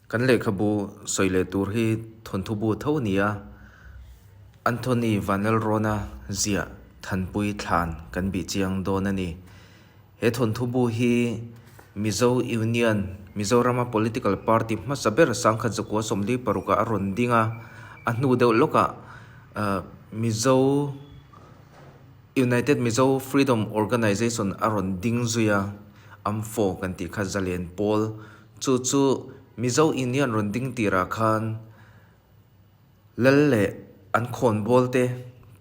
Kan lehkhabu sawi leh tur hi thawnthu bu tho a ni a, Anthony Vanlalrawna ziah Thanpui Thlan kan bih chiang dawn a ni. He thawnthu bu hi Mizo Union, Mizorama political party hmasa ber sangkhat zakua 46 ah a rawn ding a, a hnu deuh lawkah Mizo United Mizo Freedom Organisation a rawn ding zui a, AMFO kan tih kha zalen pawl Chu chu Mizo Union rawn ding tirah khan Lal leh an khawnbawl te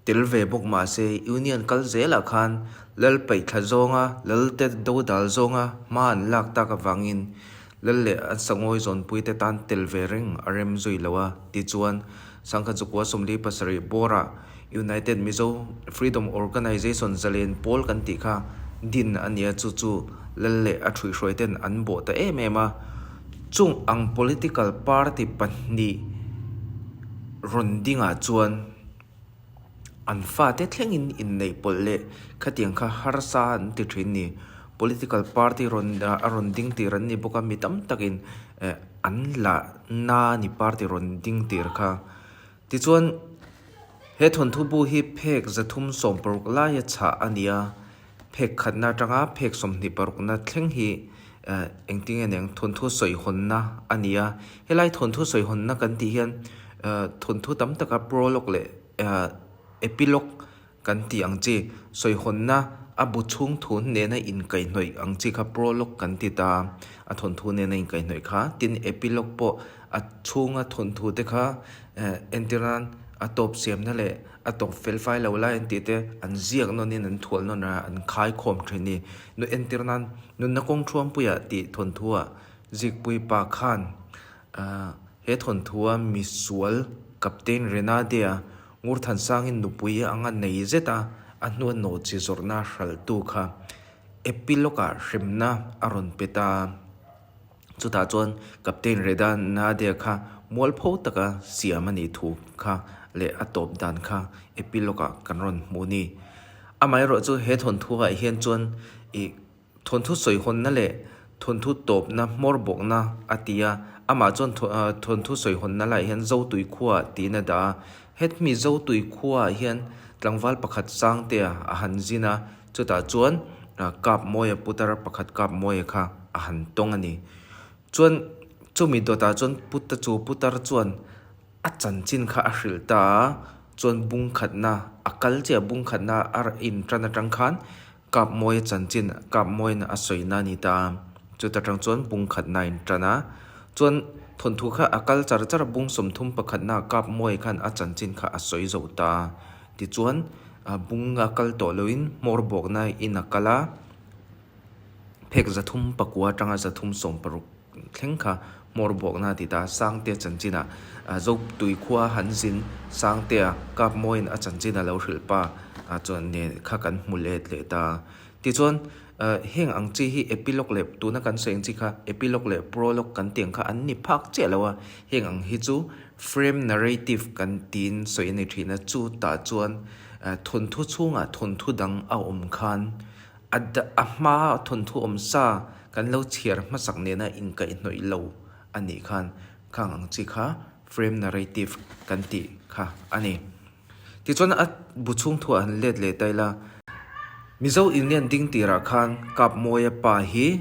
tel ve bawk mah se Union kal zelah khan Lal paihthla zawnga Lal te dodal zawnga hma an lak tak avangin Lal leh an sangawi zawnpui te tan tel ve reng a rem zui lo a, tichuan Sangkhat Zukua 47 bawrah United Mizo Freedom Organisation zalen pawl kan tih kha din a nia chu chu lal leh a thuihhruai ten an bawh ta em em a. Chung ang political party pahnih rawn dingah chuan an fate thlengin inneih pawlh leh khatiang kha harsa an ti thin ni. Political party rawn a rawn ding tir an ni bawk a, mi tam takin an la na ni party rawn ding tir kha. Tichuan, he thawnthu bu hi phek 360 laia chhah a ni a, phek khatna atanga phek 26na thleng hi engtin nge niang thawnthu sawihawnna a ni a. Helai thawnthu sawihawnna kan tih hian thawnthu tam taka prologue leh epilogue Kan tih ang chi, sawihawnna a bu chhung thu nena inkaihhnawih ang chi kha prologue kan ti ta a, a thawnthu nena inkaihhnawih kha. Tin, epilogue pawh a chhunga thawnthu te kha entir nan a tawp siamna leh a tawp fel fai lo lai an tih te an ziak nawnin an thual nawn a, an khaikhawm thin a ni. Nu entir nan nunna kawng thuampuiah tih thawnthuah Zikpui pa khan he thawnthu a misual Captain Renade-a Ngurthansangin nupui anga nei zet a, a hnua nawhchi zawrhna hralhtu kha Epilogue-ah hremna a rawn pe ta a. Chutah chuan Captain Reda Nadia kha mualpho taka siam a nih thu kha leh a tawp dan kha Epilogue-ah kan rawn hmu ni. Amaherawhchu he thawnthu-ah hian chuan ih Thawnthu sawihawnna leh thawnthu tawpna hmawr bawkna a ti a, amah chuan thawnthu sawihawnna laiah hian Zotui khua tiin a dah a. Hetmi Zotui khuaah hian tlangval pakhat Sangtea a han zin a, chutah chuan Kapmawia putar pakhat Kapmawia kha a han tawng a ni. Chuan chumi dawtah chuan puta chu putar chuan A chanchin kha a hrilh ta a, chuan bung khatna a kal chiah a, bung khatna a in tan atang khan Kapmawia chanchin Kapmawiin a sawina a ni ta a, chuta tang chuan bung khatna a in tan a, chuan thawnthu kha a kal char char a, bung sawmthum pakhatna Kapmawia khan a chanchin kha a sawi zo ta a, tichuan bung a kal tawh loin hmawr bawkna in a kal a, phek 309 atanga 360. Thleng kha hmawr bawkna a ti ta. Sangtea chanchinah Zotui khua han zin Sangtea Kapmawiin a chanchin a lo hrilh pa chuan nen kha kan hmu let leh ta. Tichuan heng ang chi hi epilogue leh tuna kan sawi ang chi kha epilogue leh prologue kan tih ang kha an ni phak chiah lo a. Heng ang hi chu frame narrative kan tiin sawi a ni thin a. Chutah chuan thawnthu chhungah thawnthu dang a awm khan A a hma thawnthu awm sa kan lo chhiar hmasak nena inkaihhnawih lo a nih khan khang ang chi kha frame narrative kan tih kha a ni. Tichuan a bu chhung thuah han let leh ta ila, Mizo Union ding tirah khan Kapmawia pa hi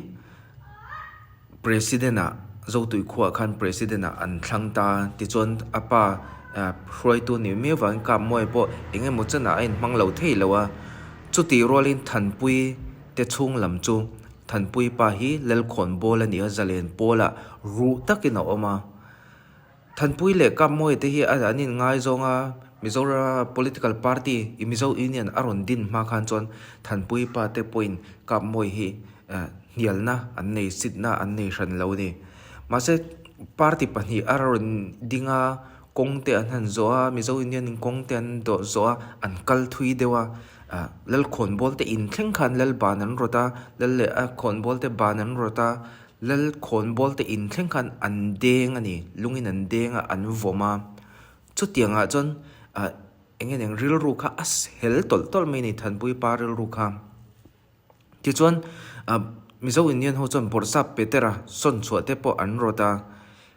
President-ah, Zotui khuaah khan President-ah an thlang ta. Tichuan a pa hruaitu ni miau vangin Kapmawia pawh eng emaw chanah a inhmang lo thei lo a. Chutih rualin Thanpui te chhung lam chu Thanpui pa hi Lalkhawn Bawl a ni a, Zalen Pawlah ruh takin a awm a. Thanpui leh Kapmawia te hi an inngaizawng a, Mizoram political party Mizo Union a rawn din hma khan chuan Thanpui pa te pawhin Kapmawia hi hnialna an nei, sitna an nei hran lo a ni. Mahse party pahnih a rawn ding a, kawng te an han zawh a, Mizo Union in kawng te an dawh zawh a, an kal thui deuh a, Lal khawnbawl te inthleng khan Lal ban an rawt a, Lal leh a khawnbawl te ban an rawt a, Lal khawnbawl te in thleng khan an deng a ni, lungin an deng a, an vawm a. Chutiangah chuan ah eng nge eng rilru kha a hel tawlh tawlh mai a ni Thanpui pa rilru kha. Tichuan ah Mizo Indian ho chuan Bawrhsap Petera sawn chhuah te pawh an rawt a.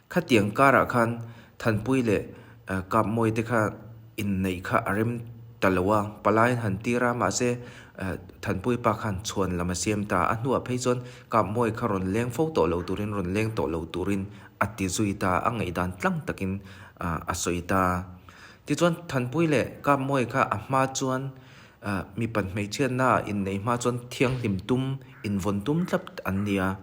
Khatiang karah khan Thanpui leh Kapmawi te kha inneih kha a rem ta lo a, palai an han tir a, mahse Thanpui pa khan chhuan lam a siam ta. A hnuah phei chuan Kapmawi kha rawn leng fo tawh lo turin rawn leng tawh lo turin a ti zui ta, a ngaihdan tlang takin a sawi ta. Tichuan Thanpui leh Kapmawi kha a hma chuan mipat hmeichhiatna inneih hma chuan thianghlim tum, invawn tum tlat an ni a.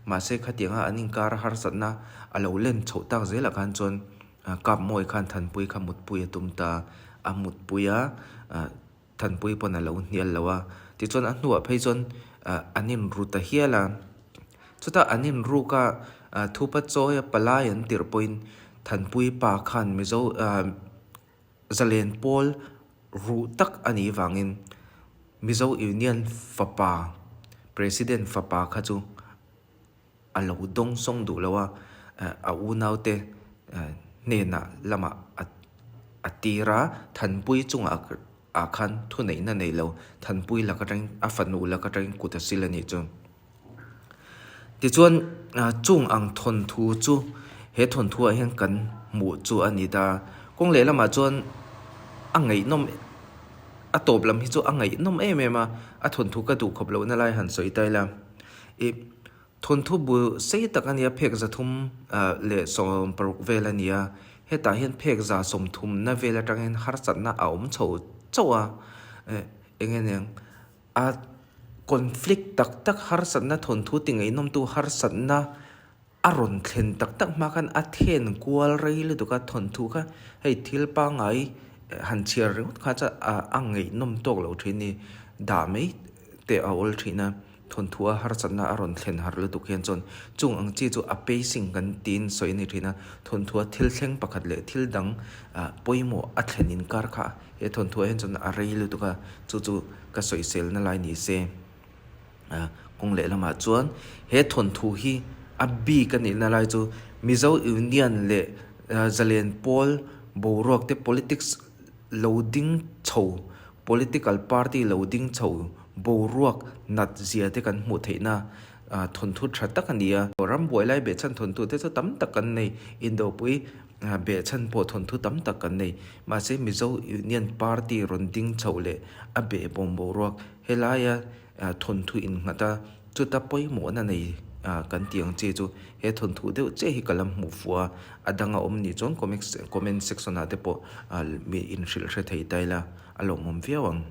Mahse khatianga an inkar harsatna a lo len chhoh tak zelah khan chuan Kapmawi khan Thanpui kha mutpui a tum ta, a mutpui a, Thanpui pawn a lo hnial lo a. Tichuan a hnuah phei chuan an inru ta hial a. Chutah an inruk a, thupa chawi a palai an tirh pawhin Thanpui pa khan Mizo Zalen pawl ruh tak a nih vangin Mizo Union fapa, President fapa kha chu a lo dawng sawng duh lo a, a unaute hnenah lamah a tir a, Thanpui chungah ah khan thuneihna nei lo, Thanpui lak atangin, a fanu lak atangin kut a sil a nih chu. Tichuan chung ang thawnthu chu he thawnthu ah hian kan hmuh chu a ni ta. Kawng lehlamah chuan a ngaihnawm a tawp lam hi chu a ngaihnawm em em a, a thawnthu ka duh khawp lohna lai han sawi ta ila. Ih thawnthu bu sei tak a nia phek 326 vel a ni a, hetah hian phek 130 na vel atangin harsatna a awm chho chauh a, eng nge niang. A conflict tak tak harsatna thawnthu ti ngaihnawmtu harsatna a rawn thlen tak tak hma khan a then kual rei lutuk a, thawnthu kha hei thil pangngai han chhiar ringawt kha chuan a ngaihnawm tawk lo thin a ni. Dah mai teh a awl thin a, thawnthu a harsatna a rawn thlen har lutuk hian chuan chung ang chi chu a pacing kan tiin sawi a ni thin a, thawnthu a thil thleng pakhat leh thil dang pawimawh a thlen inkar kha He thawnthuah hian chuan a rei lutuk a, chu chu ka sawiselna lai ni se. Kawng lehlamah chuan he thawnthu hi a bik a nihna lai chu Mizo Union leh Zalen Pawl boruak te politics lo ding chho, political party lo ding chho boruak nat zia te kan hmuh theihna thawnthu tha tak a ni a. Rambuai lai behchhan thawnthu te chu tam tak kan nei, Indopui Behchhan pawh thawnthu tam tak kan nei. Mahse Mizo Union Party rawn ding chhoh leh a behbawm boruak helaia thawnthu innghat a, chuta pawimawhna nei kan tih ang chi chu he thawnthu deuh chiah hi ka la hmuh fuh a, a dang a awm nih chuan comment section ah te pawh mi inhrilh hre thei ta ila a lawmawm viau ang.